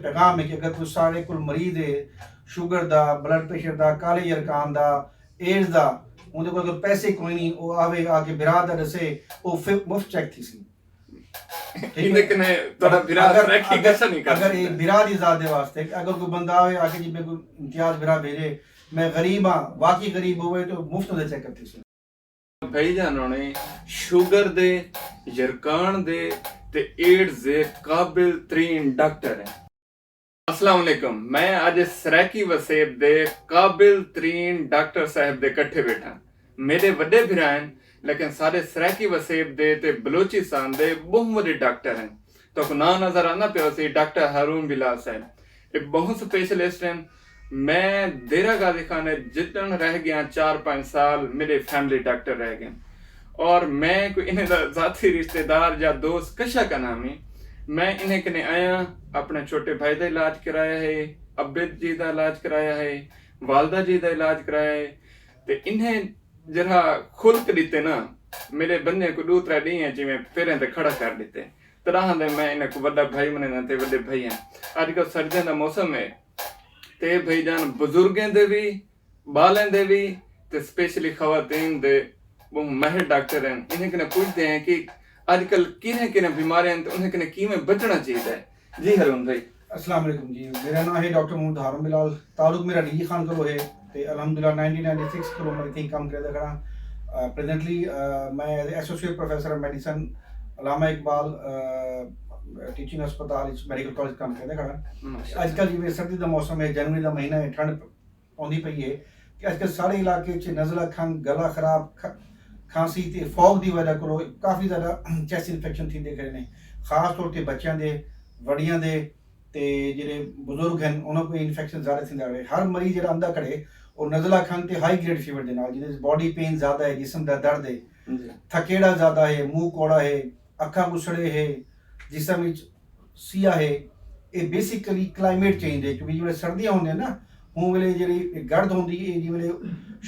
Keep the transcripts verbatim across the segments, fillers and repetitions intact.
پیغام ہے کہ اگر کوئی ساڑے کول مریض ہے، شوگر دا، بلڈ پریشر دا، کالے یرکان دا، ایڈز دا، اوندے کول اگر پیسے کوئی نہیں، او آوے آ کے برا دا ڈسے، او پھر مفت چیک تھی سی۔ ایندے کنے تہاڈا بھرا سرائیکی گچھا نہیں کر سکدا۔ اگر اے بھرا دی ذات دے واسطے کہ اگر کوئی بندہ آوے آ کے جی میں کوئی امتیاز بھرا بھیجے، میں غریب ہاں، واقعی غریب ہوئے تو مفت دے چیک اپ تھی سن۔ بھائی جان ہونے شوگر دے، یرکان دے تے ایڈز دے قابل ترین ڈاکٹر ہیں۔ السلام علیکم، میں اج سرائیکی وسیب دے قابل ترین ڈاکٹر صاحب دے کٹھے بیٹھا۔ میڈے وڈے بھرا ہن، لیکن سارے سرائیکی وسیب دے تے بلوچستان دے بہوں وڈے ڈاکٹر ہن۔ تہاکوں ناں نظر آندا پیا ہوسی، ڈاکٹر ہارون بلال صاحب۔ اے بہوں سپیشلسٹ ہن۔ میں دیرہ غازی خان اچ جتن رہ گیاں چار پنج سال، میڈے فیملی ڈاکٹر رہ گئن۔ اور میں کوئی انہیں دا ذاتی رشتہ دار یا دوست کشا کنا ہمی۔ میں انہیں کنے آیاں، اپنے چھوٹے بھائی دا علاج کرایا ہے، ابے جی دا علاج کرایا ہے، والدہ جی دا علاج کرایا ہے۔ تے انہیں جیرھا خلق ڈتے نا، میڈے بندے کوں ڈو ترے ڈینہہ اچ ایویں پیریں تے کھڑا کر ڈتے۔ تراہاں دے میں انہاں کوں وڈا بھائی منینداں تے وڈے بھائی ہن۔ اج کل سردیاں دا موسم ہے تے بھائی جان بزرگیں دے وی، بالیں دے وی تے سپیشلی خواتین دے بہوں ماہر ڈاکٹر ہن۔ انہاں کنے پچھدے ہیں کہ اج کل کیرھیاں کیرھیاں بیماریاں ہن تے انہاں کنے کیویں بچنڑاں چاہیدا ہے۔ جی ہارون بھائی۔ السلام علیکم جی، میرا ناں ہے ڈاکٹر محمد ہارون بلال، تعلق میرا ڈی جی خان کولو ہے تے الحمدللہ نائنٹین نائنٹی سکس کولو میں اتھیں کم کریندے کھڑا۔ پریزنٹلی میں as a associate professor of medicine Allama Iqbal teaching ہسپتال وچ میڈیکل کالج کم کریندے کھڑا۔ اج کل جیویں سردی دا موسم ہے، جنوری دا مہینہ ہے، ٹھنڈ پوندی پئی ہے کہ اج کل سارے علاقے اچ نزلہ، کھنگ، گلا خراب، کھانسی تے فاگ دی وجہ کولو کافی زیادہ چیسٹ انفیکشن تھیندے کھڑے نے، خاص طور تے بچیاں دے، وڈیاں دے تے جیڑھے بزرگ ہن انہاں کوں انفیکشن زیادہ تھیندا کھڑے۔ ہر مریض جیڑھا آندا کھڑے او نزلہ کھنگ تے ہائی گریڈ فیور دے نال، جیندے وچ باڈی پین زیادہ ہے، جسم دا درد ہے، تھکیڑا زیادہ ہے، منہ کوڑا ہے، اکھاں کوں سڑے ہے، جسم وچ سیاہ ہے۔ اے بیسیکلی کلائمیٹ چینج ہے، کیونکہ جیڑھے سردیاں ہوندیاں نا، ہوں ویلے جیڑھی گرد ہوندی ہے، جیں ویلے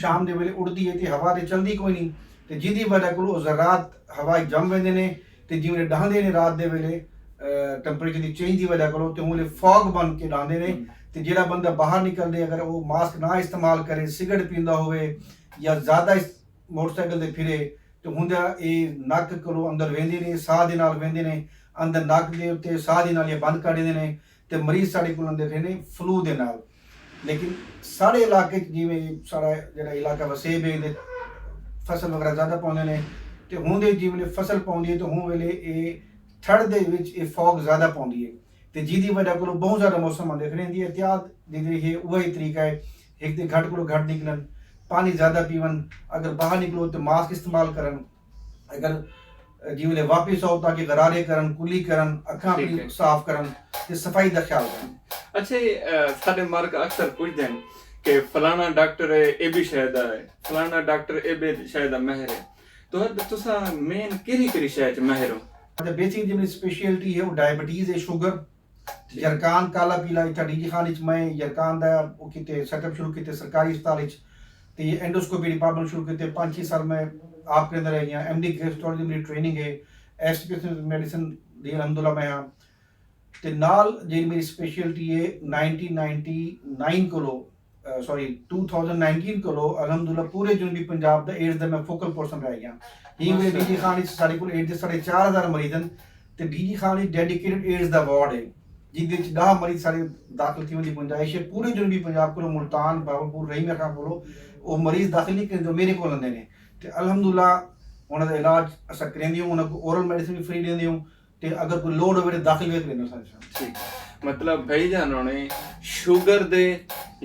شام دے ویلے اڑدی ہے تے ہوا تے چلدی کوئی نہیں، تے جیندی وجہ کولوں او ذرات ہوا وچ جم ویندے نے، تے جیں ویلے ڈہاندے نے رات دے ویلے ٹمپریچر دی چینج دی وجہ کولوں تے اوں ویلے فاگ بن کے ڈہاندے نے۔ تے جیڑھا بندہ باہر نکلدے اگر او ماسک نہ استعمال کرے، سگریٹ پیندا ہووے یا زیادہ موٹر سائیکل تے پھرے تے ہوندا اے نک کولوں اندر ویندے نے، ساہ دے نال ویندے نے، اندر نک دے اتے ساہ دے نال یا بند کر ڈیندے نے۔ تے مریض ساڈے کول آندے پئے نے فلو دے نال۔ لیکن ساڈے علاقے اچ جیویں ساڈا جیڑھا علاقہ وسیب ہے ایندے فصل وغیرہ زیادہ پوندے نے، تے ہوں دے جیں ویلے فصل پوندی ہے تے ہوں ویلے اے ٹھڑ دے وچ اے فاگ زیادہ پوندی ہے، تے جیندی وجہ کولوں بہوں زیادہ موسم آندے کھڑے۔ ایندی احتیاط دی جیڑھی ہے اوہی طریقہ ہے، ہک تے گھٹ کولوں گھٹ نکلن، پانی زیادہ پیون، اگر باہر نکلو تے ماسک استعمال کرن، اگر جیویں ویلے واپس آؤ تاکہ غرارے کرن، کلی کرن، اکھاں اپنی صاف کرن تے صفائی دا خیال کرن۔ اچھا جی، ساڈے مالک اکثر پچھدے ہن کہ فلانا ڈاکٹر ہے اے بی شے دا ہے، فلانا ڈاکٹر اے بی شے دا ماہر ہے، تو تساں مین کیڑھی کیڑھی شے اچ ماہر ہو؟ اچھا، بیسک جیویں سپیشلٹی ہے او ڈائبٹیز ہے، شوگر، یرکان کالا پیلا اتھاں ڈی جی خان اچ میں یرکان دا او کیتے سیٹ اپ شروع کیتے سرکاری اسپتال اچ، تے اینڈوسکوپی ڈیپارٹمنٹ شروع کیتے، پنج چھی سال میں آپ کریندا رہ گیاں۔ ایم ڈی گیسٹرولوجی میری ٹریننگ ہے، ایس پی ایس میڈیسن دی الحمدللہ میں ہاں۔ تے نال جیڑھی میری سپیشلٹی ہے نائنٹین نائنٹی نائن کولو سوری ٹو تھاؤزنڈ نائنٹین کولو الحمدللہ پورے جنوبی پنجاب دا ایڈز دا میں فوکل پرسن رہ گیاں۔ ہی ویلے ڈی جی خان اچ ساڈے کول ایڈز دے ساڑھے چار ہزار مریض ہن، تے ڈی جی خان اچ ڈیڈیکیٹڈ ایڈز دا وارڈ ہے، جیندے اچ ڈاہ مریض ساڈے داخل تھیوݨ دی گنجائش ہے۔ پورے جنوبی پنجاب کولو، ملتان، بہاولپور، رحیم خان کولو او مریض داخل نہیں کریندے، او میرے کول آندے نے۔ تے الحمدللہ انہاں دا علاج اساں کریندے ہوں، انہاں کوں اورل میڈیسن وی فری ڈیندے ہوں۔ تے اگر کوئی لوڑ ہووے تے داخل وی کریندے ساں۔ ٹھیک۔ مطلب بھائی جان ہونے شوگر دے،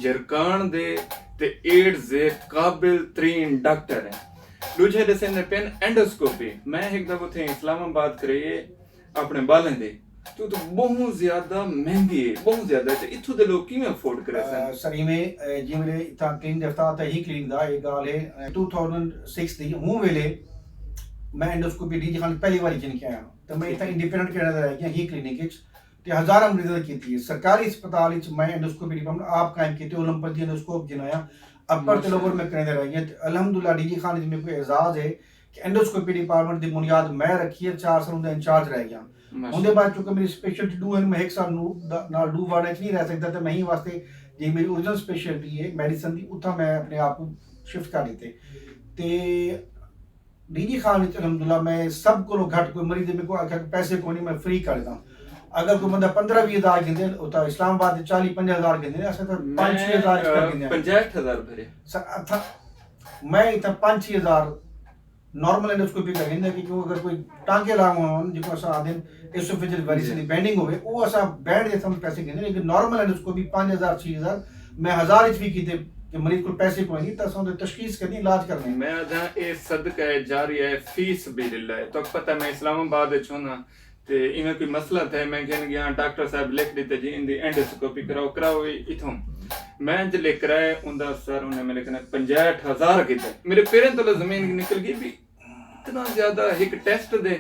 یرکان دے تے ایڈز دے قابل ترین ڈاکٹر ہیں۔ ڈوجھے ڈسیندے پن اینڈوسکوپی۔ میں ہک دفعہ اتھے اسلام آباد کرائیے اپنے بالیں دی، تو تو بہوں زیادہ مہنگی ہے، بہوں زیادہ ہے۔ تے اتھوں دے لوگ کیویں افورڈ کریسن؟ سر ایویں جی ویلے اتھاں کلینک دے افتتاح تے ہی کلینک دا اے گال ہے ٹو تھاؤزنڈ سکس دی ہوں ویلے میں اینڈوسکوپی ڈی جی خان پہلی واری جن کے آیا، تے میں اتھاں انڈیپینڈنٹ کینیڈا رہ گیا ہی کلینک اچ تے ہزاراں مریضاں دی کیتی ہے۔ سرکاری اسپتال اچ میں اینڈوسکوپی ڈیپارٹمنٹ آپ قائم کیتے، اولمپس دی اینڈوسکوپ جنایا، اپر تے لوور میں کریندے رہ گیا۔ تے الحمدللہ ڈی جی خان اچ میرے کوئی اعزاز ہے کہ اینڈوسکوپی ڈیپارٹمنٹ دی بنیاد میں رکھی ہے، چار سال اوندا انچارج رہ گیا۔ اوندے بعد چونکہ میری اسپیشلٹی ݙو ہن، میں ہک سال نو-، دا-، نال ݙو وارڈاں اچ نہیں رہ سڳدا، تے میں ہی واسطے جی میری اوریجنل اسپیشلٹی ہے میڈیسن دی، اتھاں میں اپنے آپ کوں شفٹ کر ݙتے۔ تے ڈی جی خان وچ الحمدللہ میں سب کولوں گھٹ کوئی مریض میرے کو آکھیا کہ پیسے کوئی نہیں، میں فری کر ݙینداں۔ اگر کوئی بندہ پندرہ ویہہ ہزار گھندے، اتھاں اسلام آباد دے چالیہہ پنجاہ ہزار گھندے نے، اساں تاں پنج چھ ہزار اچ کر گھندے ہیں۔ پنجاہٹھ ہزار بھرے۔ سر، اتھاں میں اتھاں پنج چھ ہزار نارمل اینڈوسکوپی کر گھندے، کہ کیوں اگر کوئی ٹانکے لاوݨ ہن، جیکوں اساں آہدے ہن ایسوفیجل ویریسیلی بینڈنگ ہووے، او اساں بینڈ دے سمجھ پیسے گھندے، لیکن نارمل اینڈوسکوپی پنج ہزار چھ ہزار میں ہزار اچ وی کیتے، کہ مریض کول پیسے کوئی نہیں، تاں اساں اوندی تشخیص کرنی، علاج کرنا ہے۔ میں آہداں اے صدقہ جاریہ ہے، فی سبیل اللہ ہے۔ تہاکوں پتہ ہے میں اسلام آباد اچ ہونداں، تے ایویں کوئی مسئلہ تھئے، میں گھن ڳیاں، ڈاکٹر صاحب لکھ ݙتے جی ایندی اینڈوسکوپی کراؤ، کراؤ اتھوں۔ میں جلے کرائے، اوندا سر انہیں میرے کنے پنجاہٹھ ہزار کیتے۔ میرے پیریں تلے زمین نکل ڳئی بھی، اتنا زیادہ ہک ٹیسٹ دے،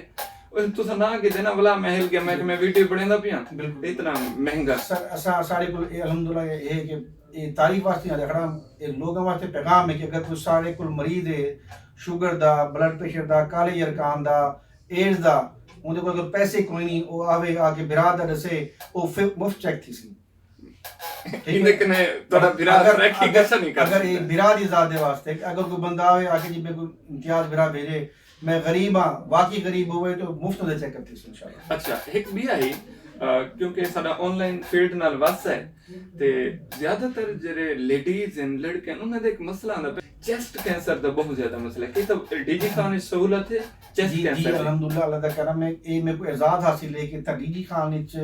او تساں نہ کیتے نا، ولا میں ہل ڳیا، میں کہ میں ویڈیو بݨیندا پیاں۔ بالکل۔ اتنا مہنگا۔ سر، اساں، ساݙے کول اے الحمدللہ اے ہے کہ اے تعریف واسطے آ کھڑا، اے لوگاں واسطے پیغام ہے کہ اگر کوئی ساݙے کول مریض ہے، شوگر دا، بلڈ پریشر دا، کالے یرکان دا، ایڈز دا، اوندے کول اگر پیسے کوئی نہیں، او آوے آ کے برا دا ݙسے، او فی-، مفت چیک تھیسی۔ ٹھیک ہے؟ ایندے کنے تہاݙا برا اگر، سرائیکی اگر، کسا نہیں کر اگر اے سڳدا۔ برا دی ذات دے واسطے کہ اگر کوئی بندہ آوے آ کے جی میرے کول امتیاز برا بھیجے، میں غریب ہاں، واقعی غریب ہوئے تو مفت دے چیک اپ تھیسی انشاءاللہ۔ اچھا، ہک ٻیا ہی، آ، کیونکہ ساݙا آن لائن فیلڈ نال وس ہے، تے زیادہ تر جڑے لیڈیز ہن، لڑکے ہن، انہاں دا ہک مسئلہ آندا پئے، چیسٹ کینسر دا بہت زیادہ مسئلہ ہے۔ کیا اتھاں ڈی جی خان وچ سہولت ہے چیسٹ جی، جی، کینسر دی؟ الحمدللہ، اللہ دا کرم ہے۔ اے میرے کو اعزاز حاصل ہے کہ اتھاں ڈی جی خان وچ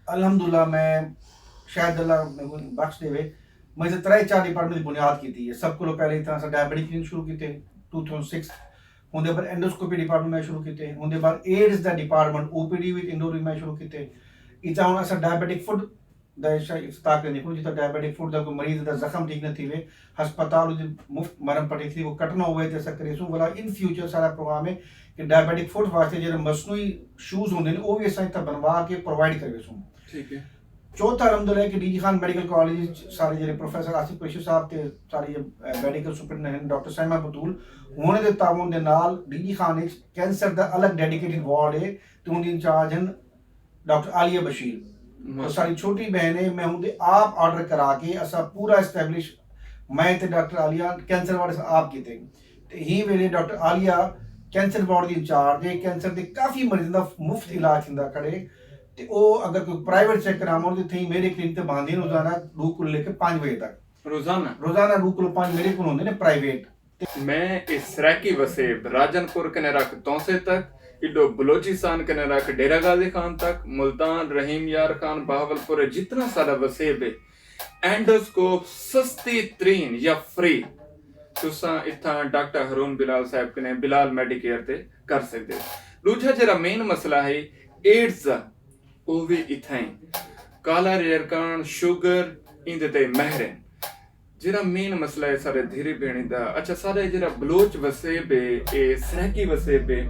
الحمدللہ میں شاید اللہ میرے کو بخش دے، میں اتھاں ترے چار ڈپارٹمنٹ دی بنیاد کیتی ہے۔ سب کولوں پہلے اتھاں اساں ڈائبیٹک کلینک شروع کیتے، ٹو تھاؤزنڈ سکس۔ اوندے بعد اینڈوسکوپی ڈپارٹمنٹ میں شروع کیتے، اوندے بعد AIDS the department O P D وچ انڈور وچ میں شروع کیتے۔ اتھاں ہݨ اساں ڈائبیٹک فٹ دا شا-، افتتاح کرݨ دی کوشش، جتھاں ڈائبیٹک فٹ دا کوئی مریض دا زخم ٹھیک نہ تھیوے، ہسپتال دی مفت مرہم پٹی تھی، کوئی کٹݨا ہووے تے اساں کریسوں، ولا ان فیوچر ساݙا پروگرام ہے کہ ڈائبیٹک فٹ واسطے جیڑھے مصنوعی شوز ہوندے نے، او وی اساں اتھاں بݨوا کے پرووائیڈ کرویسوں۔ ٹھیک ہے۔ چوتھا الحمدللہ کہ D G Khan medical college وچ ساݙے جیڑھے پروفیسر آصف قریشی صاحب تے ساݙی، uh, medical superintendent doctor Saima Batool, انہاں دے تعاون دے نال ڈی جی خان وچ کینسر دا الگ ڈیڈیکیٹڈ وارڈ ہے، تے اوندی انچارج ہن ڈاکٹر عالیہ بشیر۔ ماشاءاللہ۔ او ساݙی چھوٹی بہن ہے، میں اوندے آپ آرڈر کرا کے اساں پورا اسٹیبلش، میں تے ڈاکٹر عالیہ کینسر وارڈ اساں آپ کیتے۔ تے ہیں ویلے ڈاکٹر عالیہ کینسر وارڈ دی انچارج ہے، کینسر دے کافی مریضاں دا مفت علاج تھیندا کھڑے۔ تے او اگر کوئی پرائیویٹ چیک کراوݨ تے تھیں میرے کلینک تے بہندے روزانہ ݙو کولوں لے کے پنج وجے تک۔ روزانہ؟ روزانہ ݙو کولوں پنج میرے کول ہوندے نے پرائیویٹ۔ میں اے سرائیکی وسیب راجن پور کنے رکھ تونسے تک، ایݙو بلوچستان کنے رکھ ڈیرہ غازی خان تک، ملتان، رحیم یار خان، بہاول پور، جتنا ساݙا وسیب ہے، اینڈوسکوپ سستی ترین یا فری تساں اتھاں ڈاکٹر ہارون بلال صاحب کنے بلال میڈیکیئر تے کر سڳدے ہو۔ ݙوجھا جیڑھا مین مسئلہ ہے ایڈز دا، او وی اتھائیں۔ کالا یرکان، شوگر، ایندے تے ماہر ہن۔ جیڑھا مین مسئلہ ہے ساݙے دھیرے بھیݨیں دا، اچھا، ساݙا جیڑھا بلوچ وسیب ہے، اے سرائیکی وسیب ہے،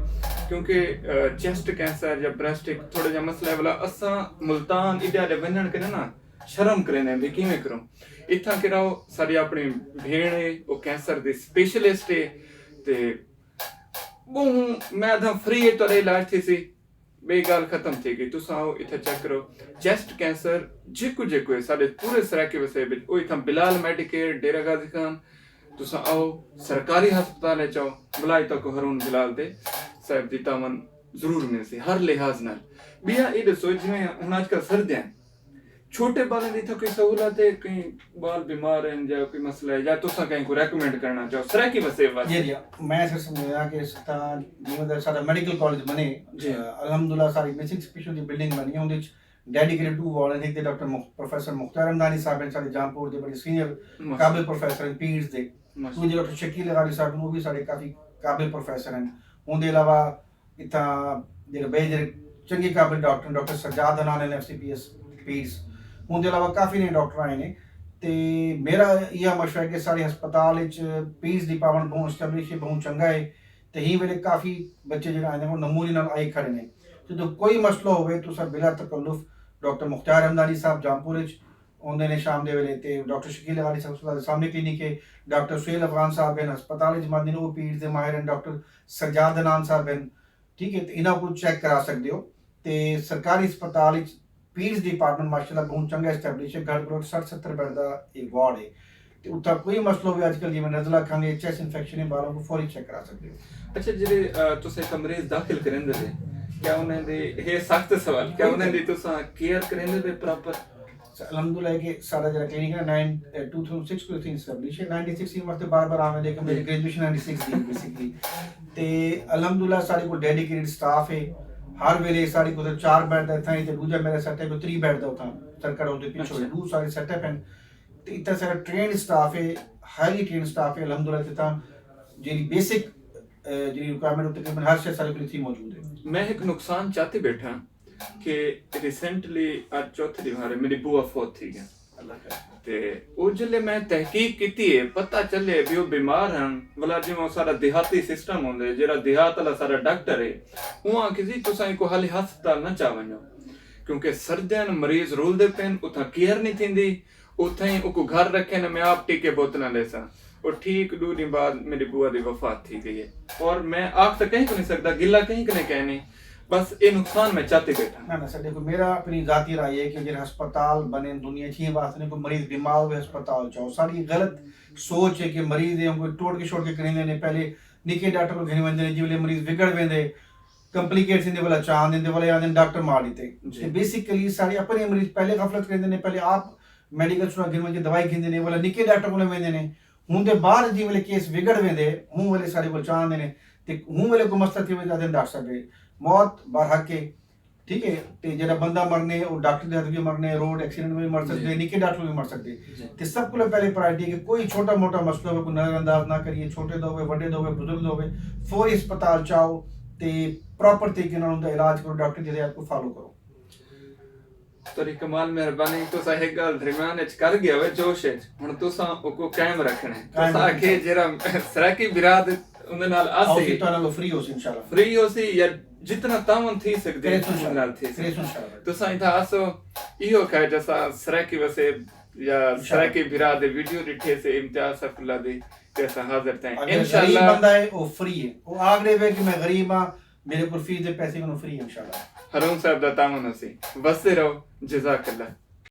کیونکہ، آ، چیسٹ کینسر یا بریسٹ ہک تھوڑا جیہا مسئلہ ہے، ولا اساں ملتان ایݙے آݙے ونڄݨ کنے نا شرم کریندے ہیں، بھئی کیویں کروں؟ اتھاں کراؤ، ساݙی اپݨی بھیݨ ہے، او کینسر دی اسپیشلسٹ ہے، تے ٻہوں میں آہداں فری ہے تہاݙا علاج تھیسی۔ ٻئی ڳالھ ختم تھی ڳئی۔ تساں آؤ اتھاں چیک کرو۔ چیسٹ کینسر جیکو جیکو ہے، ساݙے پورے سرائیکی وسیب وچ، او اتھاں بلال میڈیکیئر، ڈیرہ غازی خان، تساں آؤ سرکاری ہسپتال وچ آؤ، ولا اتھاں کو ہارون بلال دے صاحب دی تعاون ضرور ملسی ہر لحاظ نال۔ ٻیا اے ݙسو، جیویں ہݨ اڄ کل سردیاں ہن، چھوٹے ٻالیں دی اتھاں کوئی سہولت ہے؟ کہیں ٻال بیمار ہن یا کوئی مسئلہ ہے، یا تساں کہیں کوں ریکمینڈ کرݨا چاہو سرائیکی وسیب واسطے؟ جی، جی، میں سر سمجھایا کہ اس طرح جیویں دا ساݙا میڈیکل کالج بݨے، جی۔ آ، الحمدللہ ساݙی مسنگ اسپیشل دی بلڈنگ بݨی ہے، اوندے وچ ڈیڈیکیٹڈ ٹو وارڈ ہن، ہک تے ڈاکٹر مخ-، پروفیسر مختار حمدانی صاحب ہن، ساݙے جام پور دے بڑے سینئر ماشاءاللہ۔ قابل پروفیسر ہن پیڈز دے۔ ماشاءاللہ۔ ݙوجھے ڈاکٹر شکیل لغاری صاحب ہن، او وی ساݙے کافی قابل پروفیسر ہن۔ اوندے علاوہ اتھاں جیڑھے ٻئے جیڑھے چنڳے قابل ڈاکٹر ہن، ڈاکٹر سجاد حنان ہن، F C P S peds, اوندے علاوہ کافی نئیں ڈاکٹر آئے نے۔ تے میرا ایہا مشورہ ہے کہ ساݙے ہسپتال وچ پیڈز ڈپارٹمنٹ ٻہوں اسٹیبلش ہے، ٻہوں چنڳا ہے۔ تے ہیں ویلے کافی بچے جیڑھے آئے نے، او نمونے نال آئی کھڑے نے۔ جدوں کوئی مسئلہ ہووے، تساں بلا تکلف ڈاکٹر مختار حمدانی صاحب جام پور وچ ہوندے نے شام دے ویلے، تے ڈاکٹر شکیل لغاری صاحب ہسپتال دے سامݨے کلینک ہے، ڈاکٹر سہیل افغان صاحب ہن، ہسپتال وچ ماہر ہن، او پیڈز دے ماہر ہن، ڈاکٹر سجاد حنان صاحب ہن، ٹھیک ہے، تے انہاں کوں چیک کرا سڳدے ہو۔ تے سرکاری اسپتال اچ پیڈز ڈیپارٹمنٹ ماشاءاللہ بہوں چنگا اسٹیبلش ہے، گھٹ بروٹ سٹھ ستر بیڈ دا اے وارڈ ہے۔ تے اتھاں کوئی مسئلہ ہووے، اج کل جیویں نزلہ کھنگھ ہے، چیسٹ انفیکشن ہے، ٻالاں کوں فوری چیک کرا سڳدے ہو۔ اچھا، جیڑھے تساں اتھاں مریض داخل کریندے وے، کیا انہاں دی، اے سخت سوال، کیا انہاں دی تساں کیئر کریندے وے پراپر؟ الحمدللہ ہے کہ سارا جڑا کلینک ہے نائن ٹو تھاؤزنڈ سکس کو تھیں اسٹیبلش ہے، نائنٹی سکس یونیورسٹی بار بار آویں دے کہ میری گریجویشن نائنٹی سکس دی بیسکلی۔ تے الحمدللہ ساڈے کول ڈیڈیکیٹڈ سٹاف ہے، ہر ویلے ساڈے کول چار بیڈ دا اتھاں ہے تے دوجا میرا سیٹ ہے کوئی تری بیڈ دا اتھاں سرکٹ ہوندے پچھو ہے، دو سارے سیٹ اپ ہیں۔ تے اتھاں سارا ٹرینڈ سٹاف ہے، ہائیلی ٹرینڈ سٹاف ہے الحمدللہ۔ تے تاں جیڑی بیسک جیڑی ریکوائرمنٹ تقریباً ہر شے ساڈے کول اتھیں موجود ہے۔ میں ہک نقصان چاتی بیٹھا کہ ریسنٹلی اج چوتھے ڈیہاڑے میری بوا فوت تھی گیا۔ تے او جلے میں تحقیق کیتی ہے، پتہ چلے بھی او بیمار ہن، ولا جیویں او سارا دیہاتی سسٹم ہوندے، جیڑا دیہات والا سارا ڈاکٹر ہے، اوں آکھی سی تساں ایکو حالی ہسپتال نہ چا ونجو، کیونکہ سردیاں مریض رولدے پن، اتھاں کیئر نہیں تھیندی، اتھاں ہی اوکو گھر رکھے نے، میں آپ ٹیکے بوتلاں لیساں۔ او ٹھیک ڈو ڈینھ بعد میری بوا دی وفات تھی گئی ہے، اور میں آکھ تاں کہیں کو نہیں سکدا، گلہ کہیں کنے کہنی، بس اے نقصان میں چاتی بیٹھا۔ نہ نہ سر، دیکھو، میرا اپنی ذاتی رائے ہے کہ جیڑھے ہسپتال بنے دنیا چھ واسطے نے، کوئی مریض بیمار ہوئے ہسپتال چاؤ۔ ساری غلط سوچ ہے کہ مریض ہے کوئی ٹوٹ کے شوٹ کے کریندے نے، پہلے نکے ڈاکٹر کو گھن ویندے نے، جی ویلے مریض وگڑ ویندے، کمپلیکیٹ تھیندے والا چاند دیندے والا آندے ڈاکٹر مار دیتے۔ جی۔ تے بیسیکلی سارے اپنے مریض پہلے غفلت کریندے نے، پہلے آپ میڈیکل سٹور گھن ونج کے دوائی گھندے نے، والا نکے ڈاکٹر کو ویندے نے۔ ہوں دے بعد جی ویلے کیس وگڑ ویندے، ہوں ویلے سارے کو چاند نے، تے ہوں ویلے کو مسئلہ تھی وجہ دے ڈاکٹر صاحب موت برحق ہے۔ ٹھیک ہے، تے جڑا بندہ مرنے، او ڈاکٹر دے ہتھ بھی مرنے، روڈ ایکسیڈنٹ میں مر سکدے، نکے ڈاکٹر بھی مر سکدے۔ تے سب کو پہلے پرائرٹی ہے کہ کوئی چھوٹا موٹا مسئلہ ہوئے، کوئی نظر انداز نہ کریے، چھوٹے دا ہوئے، وڈے دا ہوئے، بزرگ دا ہوئے، فوری اسپتال چاؤ تے پراپر طریقے نال اوندا علاج کرو، ڈاکٹر دی ہدایت کو فالو کرو۔ تہاݙی کمال مہربانی۔ تساں ہک ڳالھ درمیان اچ کر ڳیا ہوئے جوش اچ، ہݨ تساں اوکوں قائم رکھݨے۔ تساں آکھیے جیڑھا سرائیکی بھرا اوندے نال آسی، فری ہوسی یا جتنا تعاون تھی سڳدے اوندے نال تھیسی۔ تساں اتھاں آسو، ایہو کھائے جساں سرائیکی وسے یا سرائیکی بھرا دے ویڈیو ݙٹھے سے امتیاز سیف اللہ دی تے اساں حاضر تھئے۔ انشاءاللہ۔ غریب بندہ ہے، او فری ہے۔ او آکھ ݙیوے کہ میں غریب ہاں، میݙے کول فیس دے پیسے کنوں فری ہے انشاءاللہ۔ ہارون صاحب دا تعاون ہوسی۔ وسدے رہو۔ جزاک اللہ۔